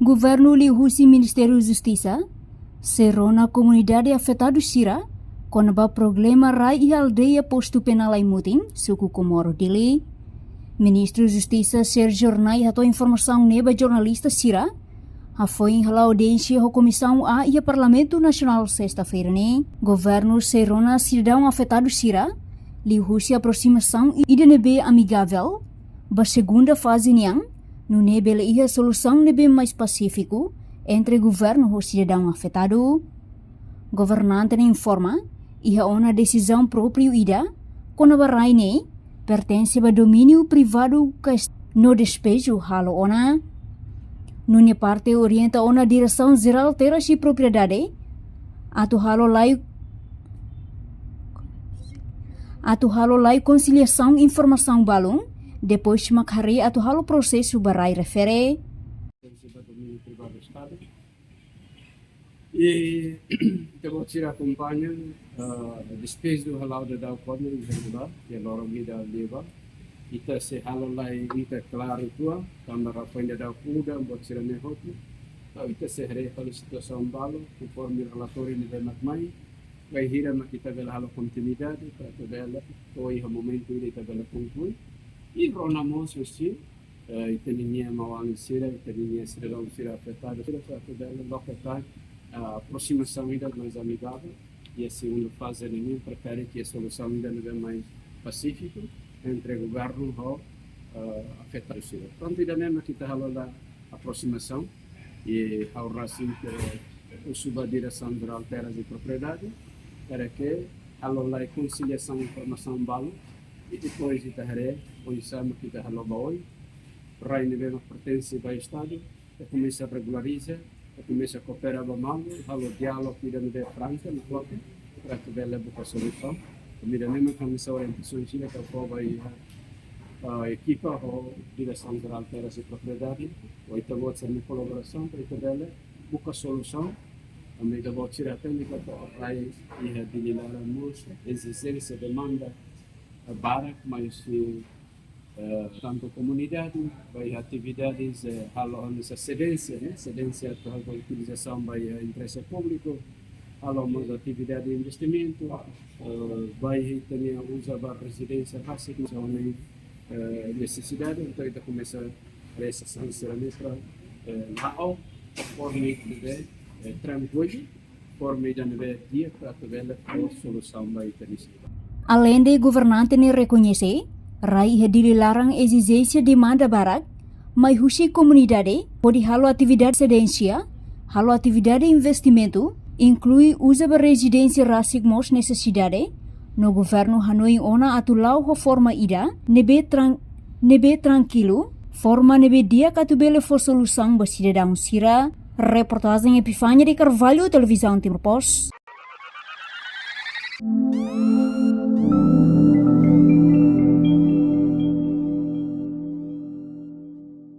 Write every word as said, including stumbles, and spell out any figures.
Governu liuhusi Ministériu Justisa sei rona komunidade afetadu sira kona-ba problema rai iha aldeia Postu Penal Aimutin, suku Comoro, Dili. Ministru Justisa Sérgio Hornai hato'o informasaun ne'e ba jornalista sira hafoin hala'o audiénsia ho Komisaun A iha Parlamentu Nasionál sesta-feira ne'e. Governu sei rona sidadaun afetadu sira liuhusi aprosimasaun ida ne'ebé amigavel ba segunda faze nian, nune'e bele iha solusaun ne'ebé mais pasífiku entre governu ho sidadaun afetadu. Governante ne'e informa, iha ona desizaun própriu ida kona-ba rai ne'e pertense ba domíniu privadu ka es-, no despeju halo ona. Nune'e parte orienta ona Diresaun Jerál Terras e Propriedade atu halo lai, atu halo lai konsiliasaun informasaun balun, depois mak haree atu halo prosesu ba rai refere. Ba domíniu privadu Estadu. I ita-boot sira akompaña, ah, despeju hala'o daudaun ona iha ne'ebá, iha loron ida liubá. Ita sei halo lai ita klaru uitoan, tanba hafoin daudaun udan, boot sira ne'e hotu. Entaun ita sei haree fali situasaun balu, konforme relatóriu ne'ebé mak mai, bainhira mak ita bele halo kontinuidade, para ita bele, to'o iha momentu ida ita bele konklui. I rona mós husi, eh, ita-nia maun-alin sira, ita-nia sidadaun sira afetadu sira, para ita bele loke tan, ah, aprosimasaun ida mais amigavel, iha segunda faze ne'e, para ita haree solusaun ida ne'ebé mais pasífiku entre governu ho, eh, afetadu sira. Portantu, ida-ne'e mak ita halo lai aprosimasaun, i ha'u rasik, eh, husu ba Diresaun Jerál Terras e Propriedade, para ke halo lai konsiliasaun informasaun balu, i depois ita haree oinsá mak ita halo ba oin, rai ne'ebé mak pertense ba Estadu, ita komesa regulariza, ita komesa koopera ba malu, halo diálogu ida ne'ebé franka, no kloke, para ita bele buka solusaun. Tanba ida-ne'e mak ami-nia orientasaun sira ita fó ba iha, ah, ekipa ho Diresaun Jerál Terras e Propriedade, ho ita-boot sira-nia kolaborasaun, para ita bele buka solusaun. Tanba ita-boot sira hatene katak rai iha Dili laran mós ezijénsia, demanda, eh, barak, mais, eh, eh, tantu komunidade, ba iha atividades, eh, halo hanesan sedénsia, ne'e? Sedénsia atu halo utilizasaun ba iha interese públiku, halo mós atividade investimentu, eh, ba iha ita-nia uza ba rezidénsia rasik, misalnya, eh, nesesidade, entaun ita komesa haree saida sira ne'e para, eh, la'o, forma ida ne'ebé, eh, trankuilu, forma ida ne'ebé di'ak para atu bele fó solusaun ba ita-nia situasaun. Aleinde governante ne'e rekoñese, rai iha Dili laran ezijénsia demanda barak mai husi komunidade, hodi halo atividade sedénsia, halo atividade investimentu, inklui uza ba rezidénsia rasik mós nesesidade, no governu hanoin ona atu la'o ho forma ida ne'ebé tran-, ne'ebé trankuilu, forma ne'ebé di'ak atu bele fó solusaun ba sidadaun sira. Reportajen Epifania de Carvalho, Televizaun Timor Post.